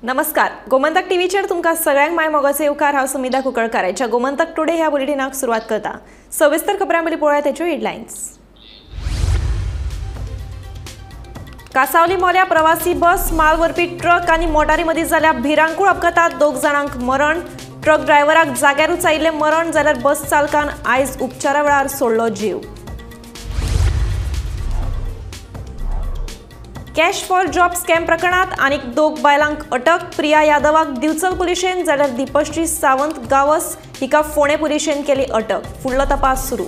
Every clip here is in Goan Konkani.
नमस्कार, गोमंतक टीव्हीचेर तुमकां सगळ्यांक my मोगाचो येवकार. हांव सुमिता कुंकळकार. आयच्या गोमंतक टुडे ह्या बुलेटिनाक सुरवात करता. सविस्तर खबरां पयलीं पळोवया तेच्यो हेडलायन्स. कासावली मोल्या प्रवासी बस, माल व्हरपी ट्रक आनी मोटारी मदीं जाल्या भिरांकूळ अपघातात 2 जाणांक मरण. ट्रक ड्रायव्हराक जाग्यारूच आयिल्लें मरण, जाल्यार बस चालकान आयज उपचारा वेळार सोडलो जीव. कॅश फॉर जॉब स्कॅम प्रकरणात आनीक 2 बायलांक अटक. प्रिया यादवाक दिवचल पुलिशेन, जाल्यार दीपश्री सावंत गावस हिका फोंडें पुलिशेन केली अटक. फुडलो तपास सुरू.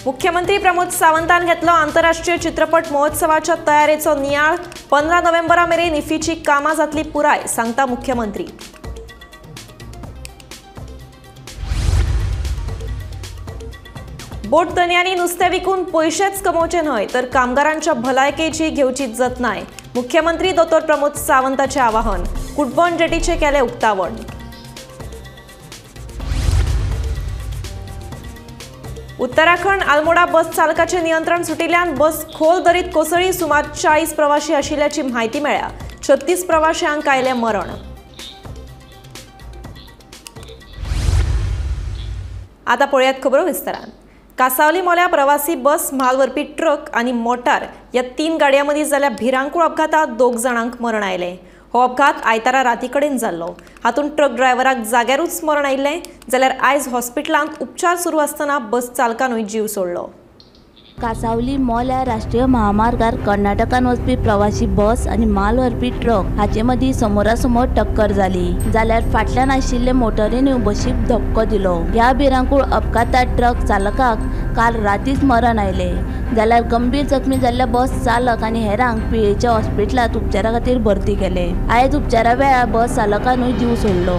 मुख्यमंत्री प्रमोद सावंतान घेतलो आंतरराष्ट्रीय चित्रपट महोत्सवाच्या तयारेचो नियाळ. 15 नोव्हेंबरा मेरेन इफ्फीची कामां जातली पुराय, सांगता मुख्यमंत्री. बोट धनयांनी नुस्तें विकून पयशेच कमोवचे न्हय, तर कामगारांच्या भलायकेची घेवची जतनाय. मुख्यमंत्री दोतोर प्रमोद सावंताचें आवाहन. कुटबण जेटीचें केलें उक्तावण. उत्तराखंड आलमोडा बस चालकाचें नियंत्रण सुटिल्ल्यान बस खोल दरीत कोसळी. सुमार 40 प्रवाशी आशिल्ल्याची म्हायती मेळ्ळ्या. 36 प्रवाशांक आयलें मरण. आतां पळयात खबरो विस्तारान. कासावली मोल्या प्रवासी बस, म्हाल व्हरपी ट्रक आनी मोटार ह्या 3 गाडयां मदीं जाल्या भिरांकूळ अपघातात 2 जाणांक मरण आयलें. हो अपघात आयतारा राती कडेन जाल्लो. हातूंत ट्रक ड्रायव्हराक जाग्यारूच मरण आयिल्लें, जाल्यार आयज हॉस्पिटलांत उपचार सुरू आसतना बस चालकानूय जीव सोडलो. कासावली मोल्या राष्ट्रीय महामार्गार कर्नाटकान वचपी प्रवासी बस आनी माल व्हरपी ट्रक हाचे मदीं समोरासमोर टक्कर जाली. जाल्यार फाटल्यान आशिल्ले मोटरीनूय बशीक धपको दिलो. ह्या भिरांकूळ अपघातात ट्रक चालकाक काल रातीच मरण आयलें, जाल्यार गंभीर जखमी जाल्ल्या बस चालक आनी हेरांक पिळेच्या हॉस्पिटलांत उपचारा खातीर भरती केले. आयज उपचारा वेळार बस चालकानूय जीव सोडलो.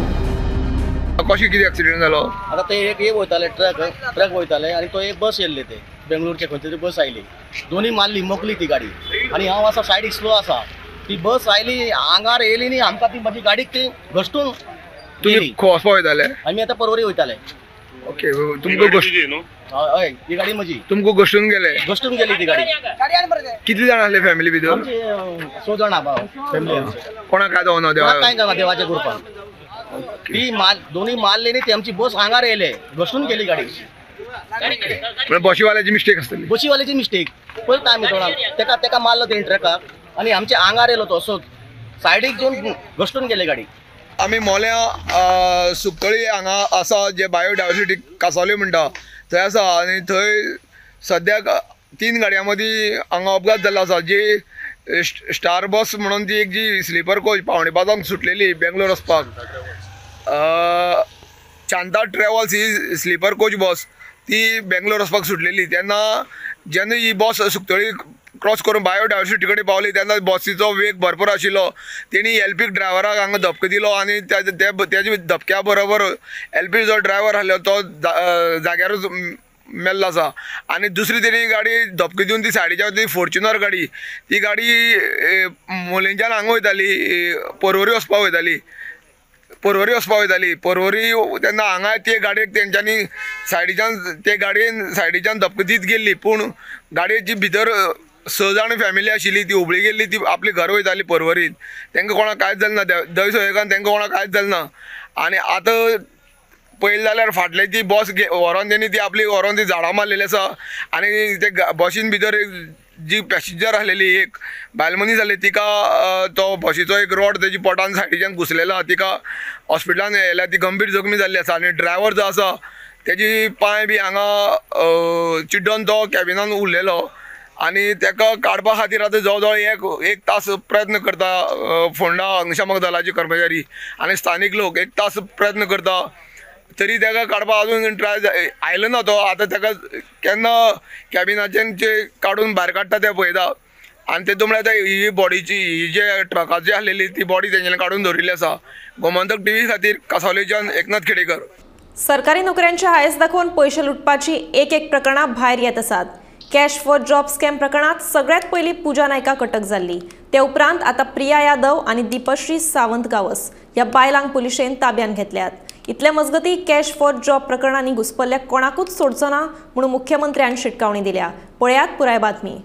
कशें कितें एक्सिडेंट जालो? आतां ते एक वयताले, ट्रक वयताले आनी तो एक बस येयल्ले, ते बेंगलोरचे खंयचे तरी बस आयली. दोनी मारली, मोकली ती गाडी. आनी हांव आसा सायडीक स्लो आसा, ती बस आयली आंगार येयली न्ही आमकां, ती म्हजी गाडीक ती घसटून गेली. खंय वचपा वयताले? आमी आतां पर्वरी वयताले. ओके, तुमकां हय, ही गाडी म्हजी. तुमकां घसटून गेले? घसटून गेली ती गाडी. कितली जाणां आसले फॅमिली भितर? आमची 6 जाणां फॅमिली. कोणाक काय जावना? कांय जावना देवाच्या कृपान. ती माल दोनी मारली न्ही, ती आमची बस आंगार येयले, घसटून गेली गाडी. बशीवाल्याची मिस्टेक आसतली. बशीवाल्याची मिस्टेक पळयता आमी थोडा. तेका तेका मारलो तेणी ट्रकाक आनी आमच्या आंगार येयलो तो असोच सायडीक येवन घसटून गेली गाडी. आमी मोल्या सुकतळी हांगा आसा, जे बायोडायवर्सिटी कासावली म्हणटा थंय आसा. आनी थंय सद्याक 3 गाडयां मदीं हांगा अपघात जाल्लो आसा. जी स्टार बस म्हणून ती एक जी स्लिपर कोच 4:45 सुटलेली बेंगलोर वचपाक, शांता ट्रॅव्हल्स ही स्लिपर कोच बस ती बेंगलोर वचपाक सुटलेली. तेन्ना जेन्ना ही बस सुकतळी क्रॉस करून बायोडायवर्सिटी कडेन पावली तेन्ना बसीचो वेग भरपूर आशिल्लो. तेणी एल पी ड्रायव्हराक हांगा धपको दिलो आनी तेज्या धपक्या बरोबर एल पी जो ड्रायव्हर आसलो तो जाग्यारूच मेल्लो आसा. आनी दुसरी तेणी गाडी धपको दिवन ती सायडीच्या ती फॉर्च्युनर गाडी, ती गाडी मोलेंच्यान हांगा वयताली, पर्वरी वचपाक वयताली. पर्वरी वचपाक वयताली. पर्वरी तेन्ना हांगा ते गाडयेक तेंच्यांनी सायडीच्यान ते गाडयेन सायडीच्यान धपको दीत गेल्ली. पूण गाडयेची भितर 6 जाण फॅमिली आशिल्ली, ती हुबळी गेल्ली, ती आपली घर वयताली पर्वरीत. तांकां कोणाक कांयच जालें ना, दैव संयोगान तांकां कोणाक कांयच जालें ना. आनी आतां पळयलें जाल्यार फाटले ती बस व्हरोन तेणी ती आपली व्हरोन ती झाडां मारलेली आसा. आनी ते बसीन भितर जी पॅसेंजर आसलेली एक बायल मनीस आसली, तिका तो बसीचो एक रोड तेजी पोटान सायडीच्यान घुसलेलो आसा. तिका हॉस्पिटलान येयल्या, ती गंभीर जखमी जाल्ली आसा. आनी ड्रायव्हर जो आसा तेजी पांय बी हांगा चिड्डोन तो कॅबिनान उरलेलो आनी तेका काडपा खातीर आतां जवळ जवळ एक तास प्रयत्न करता फोंडा अग्निशामक दलाचे कर्मचारी आनी स्थानीक लोक 1 तास प्रयत्न करता, तरी तेका काडपाक अजून ट्राय आयलो ना तो. आतां तेका केन्ना कॅबिनाच्यान जे काडून भायर काडटा ते पळयता. आनी तेतून म्हळ्यार आतां ही बॉडीची ही जे ट्रकाची आसलेली ती बॉडी तेंच्यांनी काडून दवरिल्ली आसा. गोमंतक टीव्ही खातीर कासावलेच्यान एकनाथ खेडेकर. सरकारी नोकऱ्यांचे हायस दाखोवन पयशे लुटपाची एक एक प्रकरणां भायर येत आसात. कॅश फॉर जॉब स्कॅम प्रकरणात सगळ्यात पयलीं पूजा नायकाक अटक जाल्ली. ते उपरांत आतां प्रिया यादव आनी दीपश्री सावंत गावस ह्या बायलांक पुलिशेन ताब्यात घेतल्यात. इतले मजगती कॅश फॉर जॉब प्रकरणांनी घुसपल्ल्या कोणाकूच सोडचो ना म्हणून मुख्यमंत्र्यान शिटकावणी दिल्या. पळयात पुराय बातमी.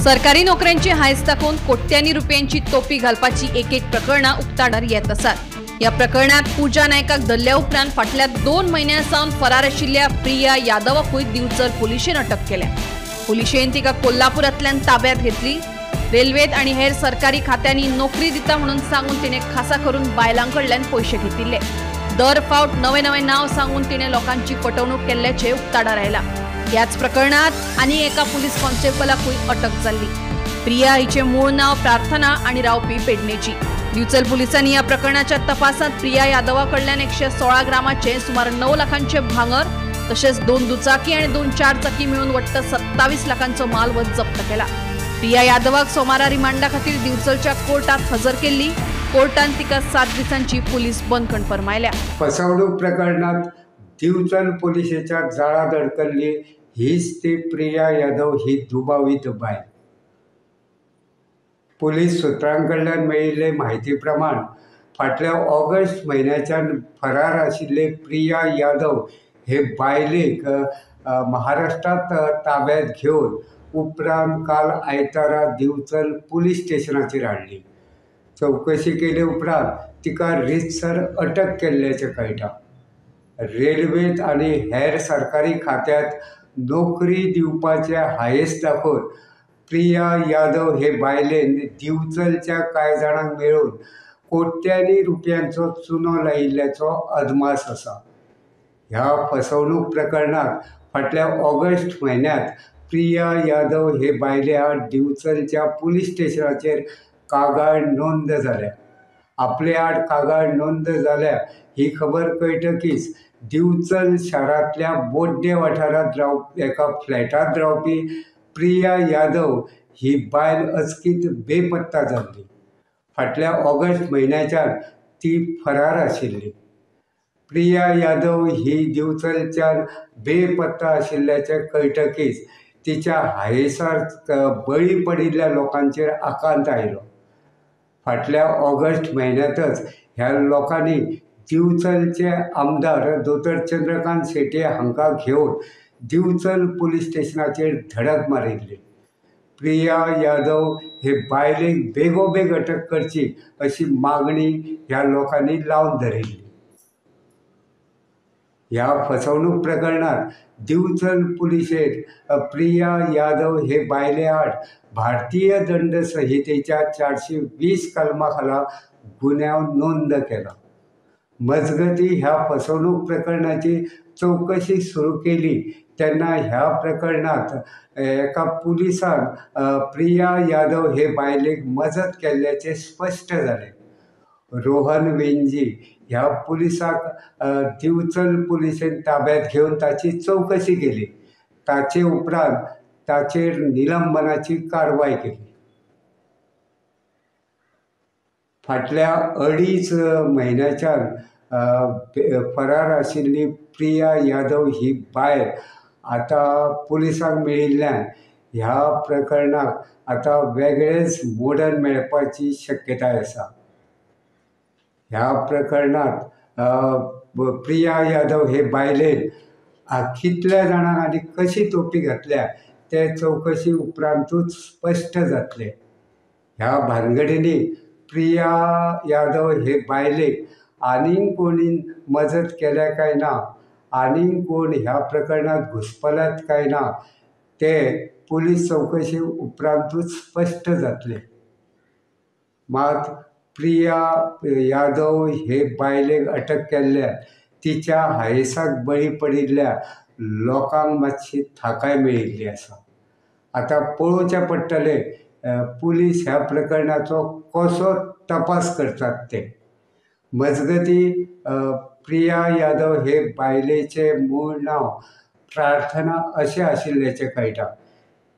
सरकारी नोकऱ्यांची हायस दाखोवन कोट्यांनी रुपयांची तोपी घालपाची एक एक प्रकरणां उक्ताडार येत आसात। ह्या प्रकरणात पूजा नायकाक धरल्या उपरांत फाटल्या 2 म्हयन्यां सावन फरार आशिल्ल्या प्रिया यादवाकूय दिवचल पुलिशेन अटक केल्या। पुलिशेन तिका कोल्हापुरांतल्यान ताब्यात घेतली। रेल्वेत आनी हेर सरकारी खात्यांनी नोकरी दिता म्हणून सांगून तिणे खासा करून बायलां कडल्यान पयशे घेतिल्ले। दर फावट नवे नवे नाव सांगून तिणे लोकांची फटवणूक केल्ल्याचें उक्ताडार आयलां। ह्याच प्रकरणात आनी एका पुलीस कॉन्स्टेबलाकूय अटक जाल्ली। प्रिया हिचें मूळ नाव प्रार्थना आनी रावपी पेडणेची। दिवचल पुलिसांनी ह्या प्रकरणाच्या तपासात प्रिया यादवा कडल्यान 116 ग्रामाचे सुमार 9 लाखांचे भांगर तशेंच 2 दुचाकी आनी 2 चारचाकी मेळून वट्ट 27 लाखांचो मालवत जप्त केला। प्रिया यादवाक सोमारा रिमांडा खातीर दिवचलच्या कोर्टात हजर केल्ली। कोर्टान तिका 7 दिसांची पुलीस बंदखण फर्मायल्या। फसवणूक प्रकरणात दिवचल पुलिसेच्या जाळात अडकल्ली हीच ती प्रिया यादव ही दुबावीत बायल। पुलीस सूत्रांकडल्यान मेळिल्ले म्हायती प्रमाण फाटल्या ऑगस्ट म्हयन्याच्यान फरार आशिल्ले प्रिया यादव हे बायलेक महाराष्ट्रात ताब्यात घेवन उपरांत काल आयतारा दिवचल पुलीस स्टेशनाचेर हाडली। चवकशी केले उपरांत तिका रितसर अटक केल्ल्याचें कळटा। रेल्वेत आनी हेर सरकारी खात्यांत नोकरी दिवपाचे हायस दाखोवन प्रिया यादव हे बायलेन दिवचलच्या कांय जाणांक मेळून कोट्यांनी रुपयांचो चुनो लायिल्ल्याचो अदमास आसा। ह्या फसवणूक प्रकरणात फाटल्या ऑगस्ट म्हयन्यांत प्रिया यादव हे बायले आड दिवचलच्या पुलीस स्टेशनाचेर कागाळ नोंद जाल्या। आपले आड कागाळ नोंद जाल्या ही खबर कळटकीच दिवचल शारांतल्या बोड्डे वाठारांत एका फ्लॅटांत रावपी प्रिया यादव ही बायल अचकीत बेपत्ता जाल्ली। फाटल्या ऑगस्ट म्हयन्याच्यान ती फरार आशिल्ली। प्रिया यादव ही दिवचलच्यान बेपत्ता आशिल्ल्याचें कळटकीच तिच्या हायेसार बळी पडिल्ल्या लोकांचेर आकांत आयलो। फाटल्या ऑगस्ट म्हयन्यांतच ह्या लोकांनी दिवचलचे आमदार दोतोर चंद्रकांत शेट्ये हांकां घेवन दिवचल पुलीस स्टेशनाचेर धडक मारिल्ली। प्रिया यादव हे बायलेक बेगोबेग अटक करची अशी मागणी ह्या लोकांनी लावन धरिल्ली। ह्या फसवणूक प्रकरणात दिवचल पुलिशेन प्रिया यादव हे बायले आड भारतीय दंड संहितेच्या 420 कलमा खाला गुन्यांव नोंद केला। मजगती ह्या फसवणूक प्रकरणाची चवकशी सुरू केली तेन्ना ह्या प्रकरणात एका पुलिसान प्रिया यादव हे बायलेक मजत केल्ल्याचें स्पश्ट जालें। रोहन वेंजी ह्या पुलिसाक दिवचल पुलिसेन ताब्यात घेवन ताची चवकशी केली। ताचे उपरांत ताचेर निलंबनाची कारवाय केली। फाटल्या 2.5 म्हयन्याच्यान फरार आशिल्ली प्रिया यादव ही बायल आतां पुलिसांक मेळिल्ल्यान ह्या प्रकरणाक आतां वेगळेंच मोडण मेळपाची शक्यताय आसा। ह्या प्रकरणात प्रिया यादव हे बायलेन कितल्या जाणांक आनी कशी तोपी घातल्या ते चवकशी उपरांतूच स्पश्ट जातलें। ह्या भानगडींनी प्रिया यादव हे बायलेक आनीक कोणी मजत केल्या काय ना, आनीक कोण ह्या प्रकरणात घुस्पल्यात काय ना ते पुलीस चवकशी उपरांतूच स्पश्ट जातलें। मात प्रिया यादव हे बायलेक अटक केल्ल्यान तिच्या हायेसाक बळी पडिल्ल्या लोकांक मातशी थाकाय मेळिल्ली आसा। आतां पळोवचें पडटलें पुलीस ह्या प्रकरणाचो कसो तपास करतात ते। मजगती प्रिया यादव हे बायलेचें मूळ नांव प्रार्थना अशें आशिल्ल्याचें कळटा।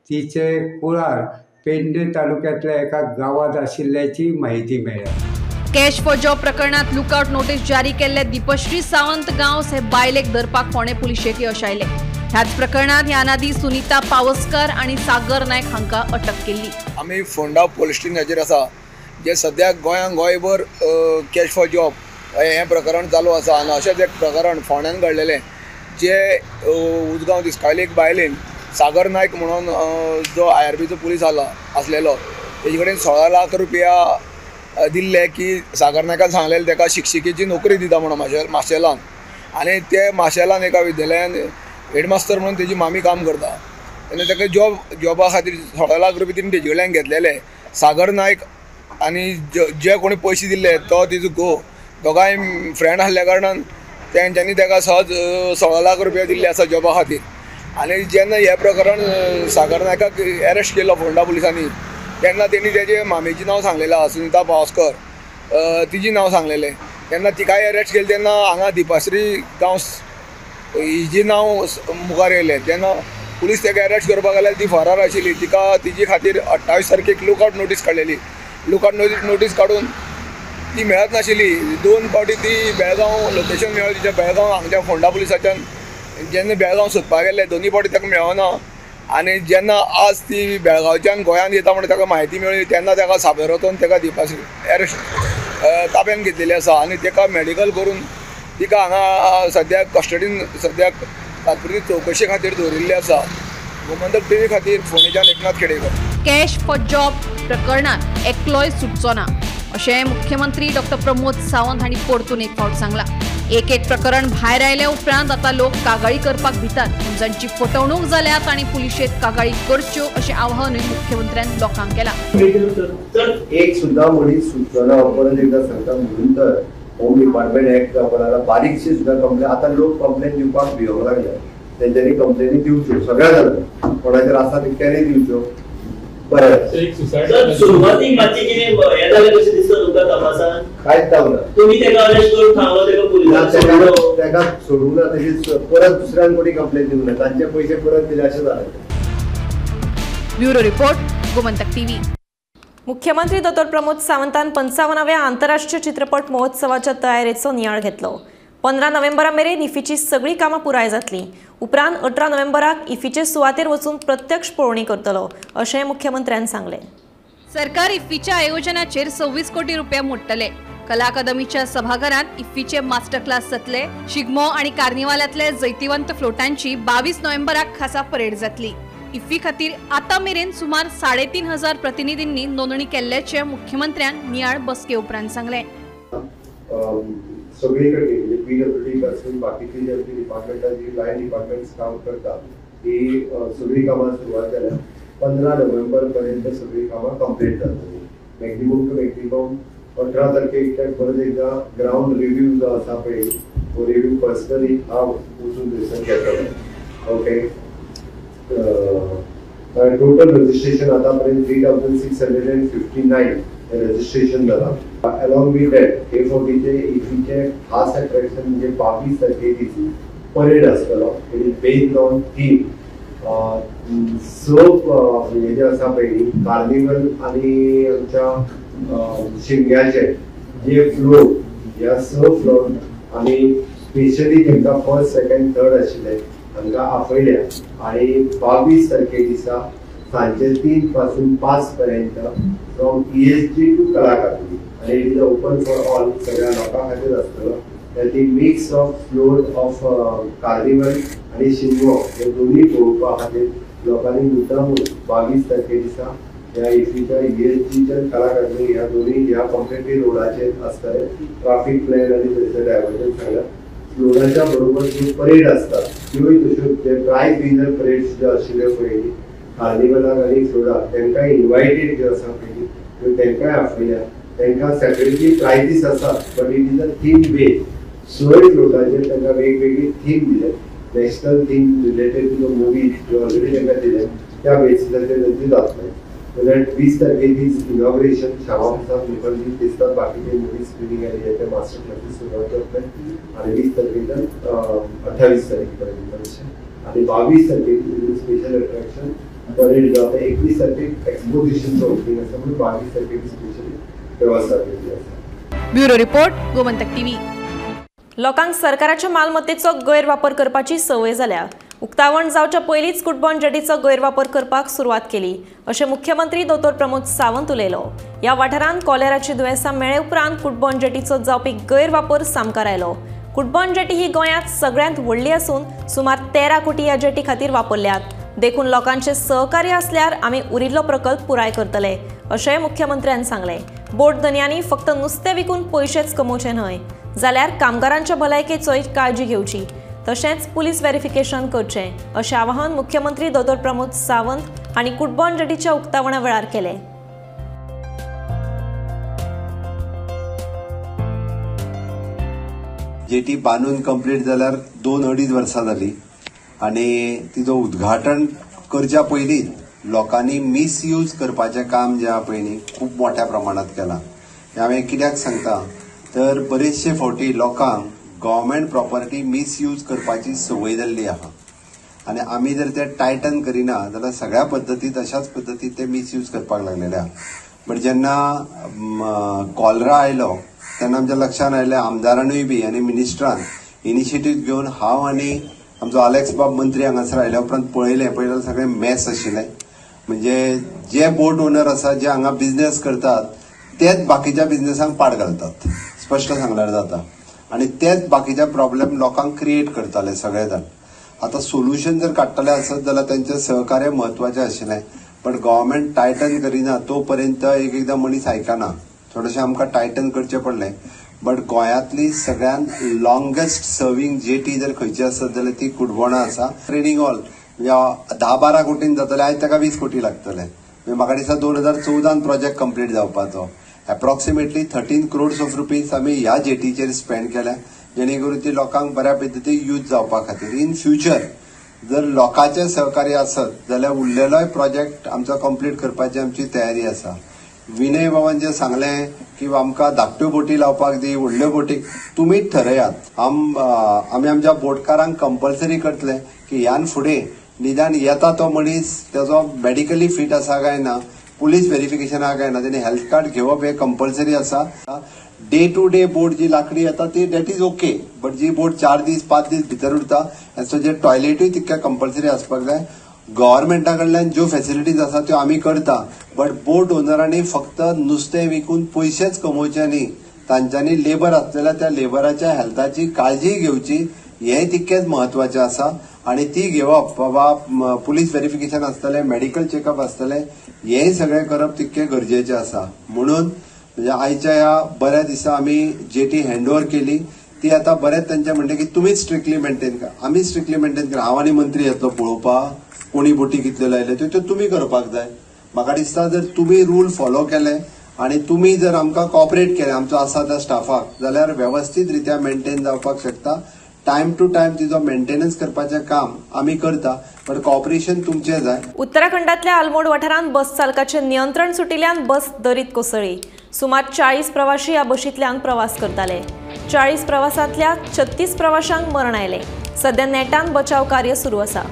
तिचें कुळार पेडणे तालुक्यांतल्या एका गांवांत आशिल्ल्याची म्हायती मेळ्ळ्या। कॅश फॉर जॉब प्रकरणात लुकआउट नोटीस जारी केल्ले दीपश्री सावंत गांवस हे बायलेक धरपाक फोंडें पुलिशेक यश आयलें। ह्याच प्रकरणात ह्यान आदीं सुनीता पावसकर आनी सागर नायक हांकां अटक केल्ली। आमी फोंडा पुलीस स्टेशनाचेर आसा, जे सद्याक गोंयांत गोंयभर कॅश फॉर जॉब हें प्रकरण चालू आसा आनी अशेंच एक प्रकरण फोंड्यान घडलेलें, जे उजगांव दिसकावली एक बायलेन सागर नायक म्हणून जो IRBचो पुलीस आसलेलो तेजे कडेन 16 लाख रुपया दिल्ले की सागर नायकान सांगलेले ताका शिक्षिकेची नोकरी दिता म्हणून माशेलान आनी ते माशेलान एका विद्यालयान हेडमास्तर म्हणून तेजी मामी काम करता तेन्ना ताका जॉबा खातीर 16 लाख रुपया तिणें तेजे कडल्यान घेतलेले. सागर नायक आनी जे कोणी पयशे दिल्ले तो तिजो घोव दोगांय फ्रेंड आसल्या कारणान तेंच्यांनी ताका सहज 16 लाख रुपया दिल्ले आसा जॉबा खातीर. आनी जेन्ना हें प्रकरण सागर नायकाक एरेस्ट केलो फोंडा पुलिसांनी तेन्ना तेणी तेजे मामेचें नांव सांगलेलें आसा, सुनिता पावसकर तिजें नांव सांगलेलें. तेन्ना तिकाय एरेस्ट केली तेन्ना हांगा दीपाश्री गांवस हिजें नांव मुखार येयलें. तेन्ना पुलीस ताका एरेस्ट करपाक गेल्यार ती फरार आशिल्ली. तिका तिजे खातीर 28 तारखेक लुकआवट नोटीस काडलेली. लुकआवट नोटीस काडून ती मेळत नाशिल्ली. 2 फावटी ती बेळगांव लोकेशन मेळ्ळी तिच्या बेळगांव हांगच्या फोंडा पुलिसाच्यान जेन्ना बेळगांव सोदपाक गेल्ले दोनूय फावटी ताका मेळना. आनी जेन्ना आज ती बेळगांवच्यान गोंयांत येता म्हणून ताका म्हायती मेळ्ळी तेन्ना ताका साबेर वचून ताका दीपाश्री एरेस्ट ताब्यान घेतलेली आसा आनी ताका मेडिकल करून तिका हांगा सद्याक कस्टडीन सद्याक तात्पुरती चवकशे खातीर दवरिल्ली आसा. गोमंतक टीव्ही खातीर फोंडेच्यान Eknath Khedekar. Cash for job प्रकरणात एकलोय सुटचो ना अशें मुख्यमंत्री डॉक्टर प्रमोद सावंत हांणी परतून एक फावट सांगलां. एक एक प्रकरण भायर आयल्या उपरांत आतां लोक कागाळी करपाक भितात. जांची फटवणूक जाल्या तांणी पुलिशेंत कागाळी करच्यो अशें आवाहनूय मुख्यमंत्र्यान लोकांक केलां. एक सुद्धा मनीस सुटचो ना परत एकदा सांगता. म्हणून तर होम डिपार्टमेंट एक्ट वापरायला बारीकशी सुद्धा कंप्लेन आतां लोक कंप्लेन दिवपाक भिवंक लागल्या. तेंच्यांनी कंप्लेनी दिवच्यो सगळ्या जाणांनी कोणाचेर आसा तितक्यांनी दिवच्यो. बरें, सुरवातीक मातशें कितें हें जालें कशें दिसता तुमकां तपासान? कांयच जावना. तुमी तेका अरेस्ट करून थांबलो, तेका पुलिसांनी सोडलो, तेका सोडूंक ना. तशीच परत दुसऱ्यान कोणी कंप्लेन दिवंक ना, तांचे पयशे परत दिले अशें जालें. Bureau report, Gomantak TV. मुख्यमंत्री दोतोर प्रमोद सावंतान 55व्या आंतरराष्ट्रीय चित्रपट महोत्सवाच्या तयारेचो नियाळ घेतलो. 15 नोव्हेंबरा मेरेन इफीची सगळी कामां पुराय जातली. उपरांत 18 नोव्हेंबराक इफीचे सुवातेर वचून प्रत्यक्ष पळोवणी करतलो अशें मुख्यमंत्र्यान सांगलें. सरकार इफ्फीच्या आयोजनाचेर 26 कोटी रुपया मोडटले. कला अकादमीच्या सभाघरांत इफ्फीचे मास्टर क्लास जातले. शिगमो आनी कार्निवालांतले जैतिवंत फ्लोटांची 22 नोव्हेंबराक खासा परेड जातली. इफ्फी खातीर आतां मेरेन सुमार 3500 प्रतिनिधींनी नोंदणी केल्ल्याचें मुख्यमंत्र्यान नियाळ बसके उपरांत सांगलें. सगळीकडे म्हणजे PWD पासून बाकीची जी आमची डिपार्टमेंटां जी लायन डिपार्टमेंट्स काम करतात ती सगळी कामां सुरवात जाल्या. 15 नोव्हेंबर पर्यंत सगळी कामां कंप्लीट जातली. मॅक्झिमम टू मॅक्झिमम 18 तारखेक परत एकदा ग्रावंड रिव्यू जो आसा पळय तो रिव्यू पर्सनली हांव वचून थंयसर घेतलो. ओके, टोटल रजिस्ट्रेशन आतां पर्यंत 3659 रजिस्ट्रेशन जाला. अलॉंग विथ that हे फावटीचे इफीचे खास अट्रॅक्शन म्हणजे 22 तारखे दीस परेड आसतलो. It is based on theme. स हे जे आसा पळय कार्निवल आनी आमच्या शिमग्याचे जे फ्लोट, ह्या 6 फ्लोट आमी स्पेशली तांकां फर्स्ट सेकंड थर्ड आशिल्ले तांकां आपयल्या आनी 22 तारखे दिसा सांजे 3 पासून 5 पर्यंत from ESG to Kala Akademi आनी it is open for all, सगळ्या लोकां खातीर आसतलो. ती mix of float of carnival आनी शिगमो हे दोनूय पळोवपा खातीर लोकांनी मुद्दामून 22 तारखे दिसा ह्या इफीच्या ESGच्या कला अकादमी ह्या दोनूय ह्या कॉम्प्लिटली रोडाचेर आसतले. ट्राफीक प्लॅन आनी थंयसर डायवर्जन सगळ्या फ्लोटाच्या बरोबर ज्यो परेड आसतात त्योय तश्यो जे प्रायज विनर परेड सुद्दां आशिल्ल्यो पळय कार्निवलाक आनी फ्लोटाक तांकां इन्वायटेड ज्यो आसा पळय त्यो तांकांय आपयल्या. तांकां सेपरेटली प्रायजीस आसात but it is a theme base. 6 फ्लोटाचेर तांकां वेगवेगळी थीम दिले. National theme related to the movies ज्यो ऑलरेडी तांकां दिले त्या बेसिसाचेर तांची जातले. जाल्यार 20 तारखे दीस इनॉग्रेशन श्यामा प्रसाद मुखर्जी दिसतात, बाकीचे मुवी स्क्रिनींग आनी हे ते मास्टर क्लासीस सुरवात जातले आनी 20 तारखेच्यान 28 तारखे पर्यंत अशें आनी 22 तारखेक स्पेशल अट्रॅक्शन परेड जाता. 21 तारखेक एक्सपोजिशनचो ओपनिंग आसा म्हणून 22 तारखेक स्पेशली वेवस्था केल्ली आसा. Bureau report, Gomantak TV. लोकांक सरकाराच्या मालमत्तेचो गैरवापर करपाची संवय जाल्या. उक्तावण जावच्या पयलींच कुटबण जेटीचो गैरवापर करपाक सुरवात केली अशें मुख्यमंत्री दोतोर प्रमोद सावंत उलयलो. ह्या वाठारांत कॉलेराची दुयेंसां मेळ्ळे उपरांत कुटबण जेटीचो जावपी गैरवापर सामकार आयलो. कुटबण जेटी ही गोंयांत सगळ्यांत व्हडली आसून सुमार 13 कोटी ह्या जेटी खातीर वापरल्यात. देखून लोकांचे सहकार्य आसल्यार आमी उरिल्लो प्रकल्प पुराय करतले अशें मुख्यमंत्र्यान सांगलें। बोट धनयांनी फक्त नुस्तें विकून पयशेच कमोवचे न्हय जाल्यार कामगारांच्या भलायकेचोय काळजी घेवची, तशेंच पुलीस व्हेरिफिकेशन करचें अशें आवाहन मुख्यमंत्री दोतोर प्रमोद सावंत हांणी कुटबण जेटीच्या उक्तावणा वेळार केलें। जेटी बांदून कंप्लीट जाल्यार 2-2.5 वर्सां जाली आनी तिचो उद्घाटन करच्या पयलीं लोकांनी मिसयूज करपाचें काम जें आहा पळय न्ही खूब मोठ्या प्रमाणांत केलां। हें हांवें कित्याक सांगता तर बरेचशे फावटी लोकांक गव्हर्मेंट प्रॉपर्टी मिसयूज करपाची संवय जाल्ली आहा आनी आमी जर ते टायटन करिना जाल्यार सगळ्या पद्दतीत अशाच पद्दतीत ते मिसयूज करपाक लागलेले आहा। बट जेन्ना कॉलरा आयलो तेन्ना आमच्या लक्षांत आयलें आमदारानूय बी आनी मिनिस्टरान इनिशिएटीव घेवन हांव आनी आमचो आलेक्स बाब मंत्री हांगासर आयल्या उपरांत पळयलें सगळें मॅस आशिल्लें। म्हणजे जे बोट ओनर आसा जे हांगा बिजनेस करतात तेच बाकीच्या बिजनेसांक पाड घालतात, स्पश्ट सांगल्यार जाता, आनी तेच बाकीच्या प्रॉब्लेम लोकांक क्रिएट करताले सगळे जाण। आतां सोल्युशन जर काडटले आसत जाल्यार तेंचें सहकार्य म्हत्वाचें आशिल्लें, बट गव्हर्मेंट टायटन करिना तो पर्यंत एक एकदां मनीस आयकना, थोडेशें आमकां टायटन करचें पडलें। बट गोंयांतली सगळ्यान लॉंगेस्ट सर्वींग जेटी जर खंयची आसत जाल्यार ती कुडबोणा आसा। ट्रेनिंग हॉल म्हणजे 10-12 कोटीन जातले, आयज ताका 20 कोटी लागतले। म्हणजे म्हाका दिसता 2014 प्रोजेक्ट कंप्लीट जावपाचो। एप्रॉक्सिमेटली 13 crores of rupees आमी ह्या जेटीचेर स्पेंड केल्या जेणे करून ती लोकांक बऱ्या पद्दतीन यूज जावपा खातीर। इन फ्युचर जर लोकांचें सहकार्य आसत जाल्यार उरलेलोय प्रोजेक्ट आमचो कंप्लीट करपाची आमची तयारी आसा। विनय बाबान जें सांगलें की आमकां धाकट्यो बोटी लावपाक दी, व्हडल्यो बोटी तुमीच ठरयात। आमी आमच्या बोटकारांक कंपल्सरी करतले की ह्यान फुडें निदान येता तो मनीस तेजो मेडिकली फीट आसा काय ना, पुलीस व्हेरिफिकेशन आहा काय ना, तेणी हेल्थ कार्ड घेवप हें कंपल्सरी आसा। डे टू डे बोट जी लाकडी येता ती that is okay, but जी बोट 4 दीस 5 दीस भितर उरता सो जे टॉयलेटूय तितक्या कंपल्सरी आसपाक जाय। गव्हर्मेंटा कडल्यान ज्यो फेसिलिटीज आसा त्यो आमी करता, बट बोट ओनरांनी फक्त नुस्तें विकून पयशेच कमोवचे न्ही, तांच्यांनी लेबर आसलेल्या त्या लेबराच्या हेल्थाची काळजी घेवची हें तितकेंच म्हत्वाचें आसा। आनी ती घेवप बाबा पुलीस व्हेरिफिकेशन आसतलें, मेडिकल चेकअप आसतलें, हें सगळें करप तितकें गरजेचें आसा। म्हणून म्हणजे आयच्या ह्या बऱ्या दिसा आमी जेटी हँड ओवर केली ती आतां बरेंच तांचें म्हणलें की तुमीच स्ट्रिक्टली मेंटेन करा, आमी स्ट्रिक्टली मेंटेन करा। हांव आनी मंत्री येतलो पळोवपाक कोणी बोटी कितल्यो लायल्यो त्यो तुमी करपाक जाय। म्हाका दिसता जर तुमी रूल फॉलो केले आनी तुमी जर आमकां कॉपरेट केलें आमचो आसा त्या स्टाफाक जाल्यार वेवस्थीत रित्या मेंटेन जावपाक शकता। टायम टू टायम तिजो मेंटेनन्स करपाचें काम आमी करता, बट कॉपरेशन तुमचें जाय। उत्तराखंडातल्या आलमोड वाठारांत बस चालकाचें नियंत्रण सुटिल्ल्यान बस दरीत कोसळ्ळी। सुमार 40 प्रवाशी ह्या बशींतल्यान प्रवास करताले। 40 प्रवासांतल्या 36 प्रवाशांक मरण आयलें। सध्या नेटान बचाव कार्य सुरू आसा।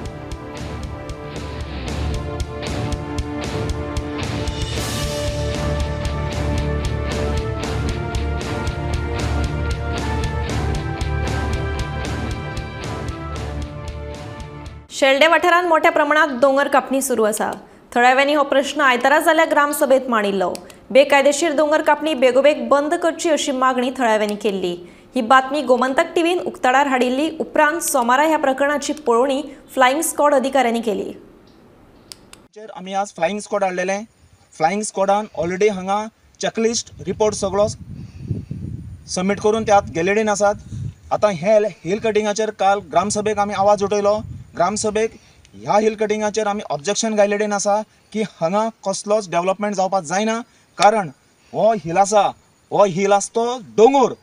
शेल्डे वाठारांत मोठ्या प्रमाणात दोंगर कापणी सुरू आसा। थळाव्यांनी हो प्रश्न आयतारा जाल्ल्या ग्रामसभेत मांडिल्लो। बेकायदेशीर दोंगर कापणी बेगोबेग बंद करची अशी मागणी थळाव्यांनी केल्ली। ही बातमी गोमंतक टीव्हीन उक्ताडार हाडिल्ली। उपरांत सोमारा ह्या प्रकरणाची पळोवणी फ्लायिंग स्क्वॉड अधिकाऱ्यांनी केली। आमी आज फ्लायिंग स्क्वॉड हाडलेले। फ्लायिंग स्क्वॉडान ऑलरेडी हांगा चॅकलिस्ट रिपोर्ट सगळो सबमीट करून त्यात गेलेडेन आसात। आतां हे हिल कटिंगाचेर काल ग्रामसभेक आमी आवाज उठयलो। ग्रामसभेक ह्या हिल कटिंगाचेर आमी ऑब्जेक्शन घायलेडेन आसा की हांगा कसलोच डेवलपमेंट जावपाक जायना, कारण हो हिल आसा, हो हिल आसा तो दोंगोर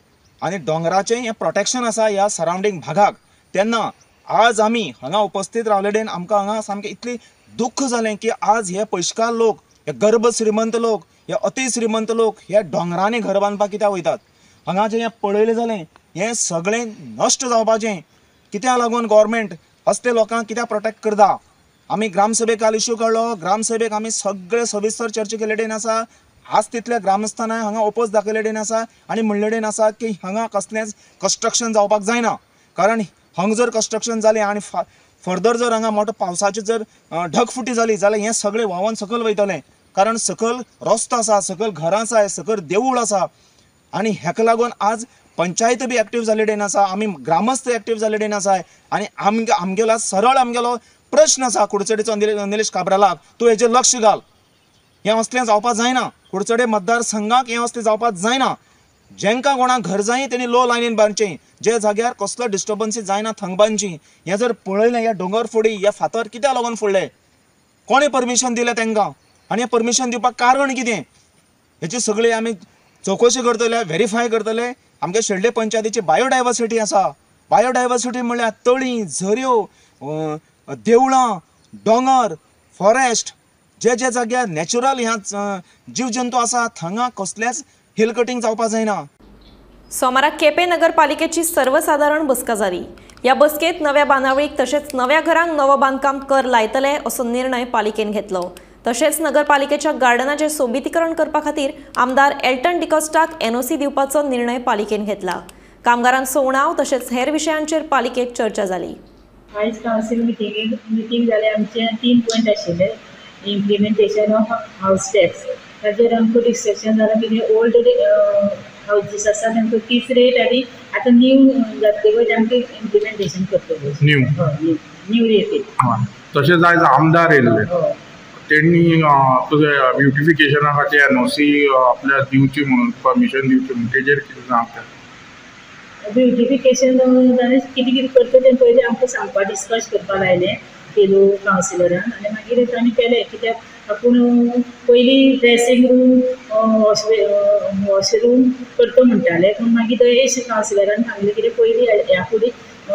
आनी दोंगराचें हें प्रोटेक्शन आसा ह्या सरावंडींग भागाक। तेन्ना आज आमी हांगा उपस्थित रावलेडेन आमकां हांगा सामकें इतली दुख्ख जालें की आज हे पयशकार लोक, हे गर्भ श्रीमंत लोक, हे अति श्रीमंत लोक हे दोंगरांनी घर बांदपाक कित्याक वयतात। हांगा जें हें पळयलें जालें हें सगळें नश्ट जावपाचें कित्याक लागून गव्हर्मेंट असले लोकांक कित्याक प्रोटेक्ट करता। आमी ग्रामसभेक काल इशू काडलो। ग्रामसभेक आमी सगळे सविस्तर चर्चा केल्लेडेन आसा। आज तितल्या ग्रामस्थांक हांगा ओपोज दाखयलेडेन आसा आनी म्हणलेडेन आसा की हांगा कसलेंच कन्स्ट्रक्शन जावपाक जायना, कारण हांगा जर कन्स्ट्रक्शन जालें आनी फर्दर जर हांगा मोठो पावसाची जर ढगफुटी जाली जाल्यार हें सगळें व्हांवन सकयल वयतलें, कारण सकयल रस्तो आसा, सकयल घरां आसा, सकयल देवूळ आसा। आनी हेका लागून आज पंचायत बी एक्टिव जाल्लेडेन आसा, आमी ग्रामस्थ एक्टिव जाल्लेडेन आसा आनी आमगेलो सरळ आमगेलो प्रश्न आसा कुडचडेचो निलेश काब्रालाक, तूं हेजेर लक्ष घाल. हें असलें जावपाक जायना, कुडचडे मतदारसंघाक हें असलें जावपाक जायना. जेंकां कोणाक घर जाय तेणी लो लायनीन बांदचें, जे जाग्यार कसलो डिस्टर्बन्सी जायना थंग बांदची. हें जर पळयलें ह्या दोंगर फोडी ह्या फातर कित्याक लागून फोडले, कोणें परमिशन दिलें तांकां आनी हें परमिशन दिवपाक कारण कितें, हेची सगळी आमी चवकशी करतले, व्हेरीफाय करतले. आमगे शेल्डे पंचायतीची बायोडायवर्सिटी आसा. बायोडायवर्सिटी म्हणल्यार तळीं, झऱ्यो, देवळां, दोंगर, फॉरेस्ट, जे जे जाग्यार नॅचरल ह्या जीव जंतू आसा थंगा कसलेच हिल कटिंग जावपाक जायना. सोमारा केपें नगरपालिकेची सर्वसाधारण बसका जाली. ह्या बसकेत नव्या बांदावळीक तशेंच नव्या घरांक नवो बांदकाम कर लायतले असो निर्णय पालिकेन घेतलो. तशेंच नगरपालिकेच्या गार्डनाचें सोबितीकरण करपा खातीर आमदार एल्टन डिकॉस्टाक एनओसी दिवपाचो निर्णय पालिकेन घेतला. कामगारांचो उणाव तशेंच हेर विशयांचेर पालिकेत चर्चा जाली. आयज कावन्सील मिटींग जाले. आमचे 3 पॉयंट आशिल्ले. इम्प्लिमेंटेशन ऑफ हावस टॅक्स, ताजेर आमकां डिस्कशन जालां कितें ओल्ड हावजीस आसा तांकां तीच रेट आनी आतां न्यू जातले पळय तांकां इम्प्लिमेंटेशन करतले न्यू न्यू रेटी. तशेंच आयज आमदार येयल्ले, तेणी तुजें ब्युटिफिकेशना खातीर एनओसी आपल्याक दिवची म्हणून परमिशन दिवची म्हणून तेजेर कितें सांगता? ब्युटिफिकेशन ताणें कितें कितें करता तें पयलीं आमकां सांगपा डिस्कस करपाक लायलें फेलो कावन्सिलरान आनी मागीर ताणें केलें. कित्याक आपूण पयलीं ड्रेसींग रूम वॉशरूम करता म्हणटाले, पूण मागीर दयेश कावन्सिलरान सांगलें कितें पयलीं ह्या फुडें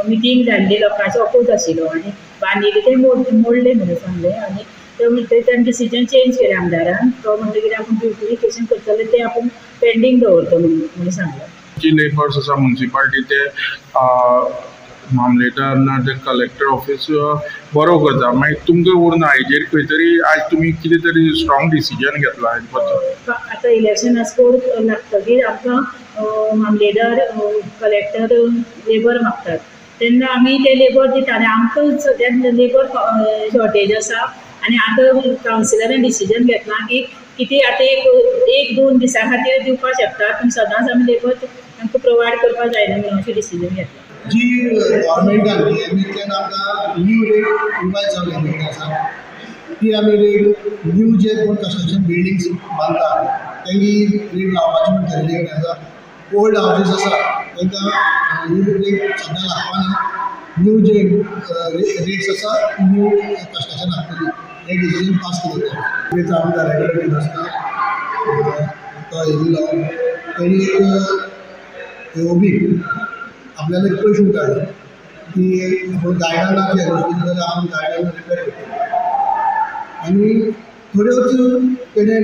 मिटींग जाल्ली लोकांचो अपोज आशिल्लो आनी बांदिल्लें तें मोडलें म्हणून सांगलें आनी ते म्हणटा ताणें डिसिजन चेंज केलें आमदारान. तो म्हणटा कितें आपूण ब्युटिफिकेशन करतले तें आपूण पेंडींग दवरता म्हणून सांगलें. जी लेबर्स आसा मुन्सिपालिटी ते मामलेदार ना ते कलेक्टर ऑफिस बरो करता, मागीर तुमकां उरना हेजेर खंय तरी आयज तुमी कितें तरी स्ट्रॉंग डिसिजन घेतला. आतां इलेक्शन कोड लागतकीर आमकां मामलेदार कलेक्टर लेबर मागतात तेन्ना आमी ते लेबर दिता आनी आमकां सद्याक लेबर शॉर्टेज आसा आनी आतां कावन्सिलरान डिसिजन घेतलां की कितें आतां एक दोन दिसां खातीर दिवपाक शकता, पूण सदांच आमी लेबर तांकां प्रोवायड करपाक जायना म्हणून अशें डिसिजन घेतलां. जी गव्हर्मेंटान बीएमईंतल्यान आमकां न्यू रेट रिवायज जाल्ली आसा ती आमी रेट न्यू जे कोण कन्स्ट्रक्शन बिल्डिंग्स बांदता तेंगी रेट लावपाची म्हण ठरयल्ली कडेन आसा. ओल्ड हावजीस आसा तांकां ही रेट सद्या लागपाना, न्यू जे रेट्स आसा न्यू कन्स्ट्रक्शन लागतली हे डिसिजन पास केलें. आमदार रेगुलर आसता तो येयल्लो तेणी एक एओबी आपल्याला एक प्रश्न काडलो की आपूण गार्डनाक एनओसी दिता जाल्यार आपूण गार्डन रिपेर करतलो आनी थोड्योच तेणें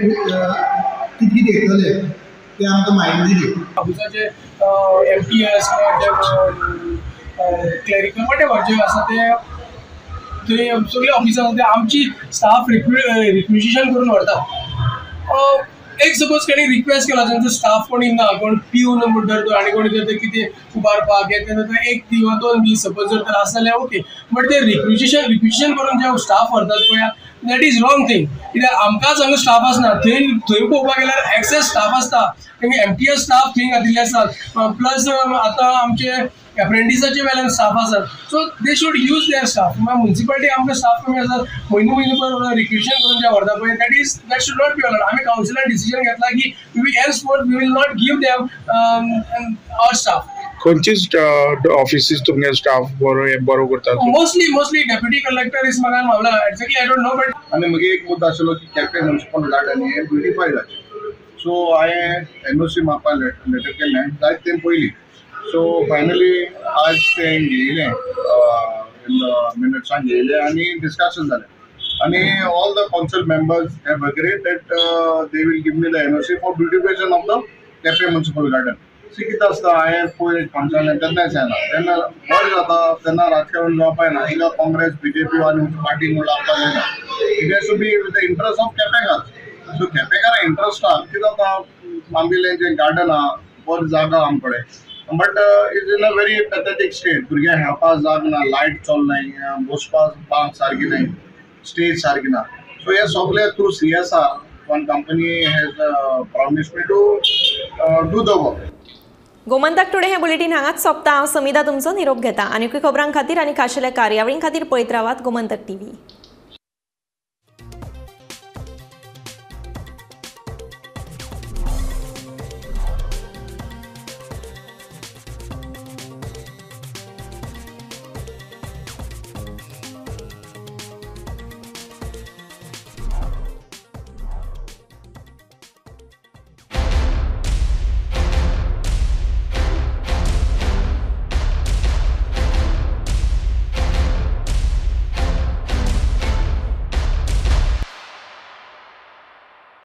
कितें कितें येतलें तें आमकां म्हायती दिली. ऑफिसाचे MTS clerical वटेवर जे आसा ते थंय सगळे ऑफिसां आसा ते आमची स्टाफ रिक्विजिशन करून व्हरता. एक सपोज कोणी रिक्वेस्ट केला तांचो स्टाफ कोणी ना, कोण पिवन म्हणटा तो आनी कोणी तर कितें उबारपाक हें तें एक किंवा 2 दीस सपोज जर तर आसा जाल्यार ओके, बट ते रिक्विजिशन करून जे स्टाफ व्हरतात पळय that is wrong thing. कित्याक आमकांच हांगा स्टाफ आसना, थंय थंय पळोवपाक गेल्यार एक्सेस स्टाफ आसता, तेंगे MTS staff थंय घातिल्ले आसतात, प्लस आतां आमचे एप्रेंटिसाचे वेल्यान स्टाफ आसात. So they should use their staff. मागीर मुन्सिपालिटी आमकां स्टाफ कमी आसात, म्हयनो म्हयनो भर रिक्विजिशन करून जे व्हरता पळय that is that should not be allowed. आमी कावन्सिलान डिसिजन घेतला की we henceforth we will not give them our staff. खंयचीच ऑफिसीस तुमगे स्टाफ बरो बरो करता? मोस्टली डेप्युटी कलेक्टर is म्हाका म्हावला exactly I don't know but. आनी म्हगे एक मुद्दो आशिल्लो की केपें म्युनिसिपल गार्डन हें ब्युटिफाय जाचें, सो हांवें एनओसी मागपाक लेटर केल्लें जायत तें पयलीं. सो फायनली आज तें घेयलें मिनट्सान घेयलें आनी डिस्कशन जालें आनी all the council members have agreed that they will give me the NOC for beautification of the Quepem municipal garden. See कितें आसता हांवें पयर कावन्सिलान तेन्नाय सांगलां, तेन्ना बरें जाता तेन्ना राजकारण जावपाक जायना, हिंगा काँग्रेस बीजेपी आनी पार्टी म्हूण लागपाक जायना. It has to be with the interest of केपेंकार. सो केपेंकारां इंट्रस्ट आहा कितें जाता आमगेलें जें गार्डन आहा बरी जागा आमचे कडेन but is in a very pathetic state. भुरग्यांक खेळपाक जाग ना, लायट चलनाय, बसपाक बांक सारकी नाय, स्टेज सारकी ना. सो हे सगळे through CSR one company has promise me to do the work. Gomantak today हे बुलेटीन हांगाच सोंपता. हांव समिधा तुमचो निरोप घेता. आनीकूय खबरां खातीर आनी खाशेल्या कार्यावळीं खातीर पळयत रावात गोमंतक टीव्ही.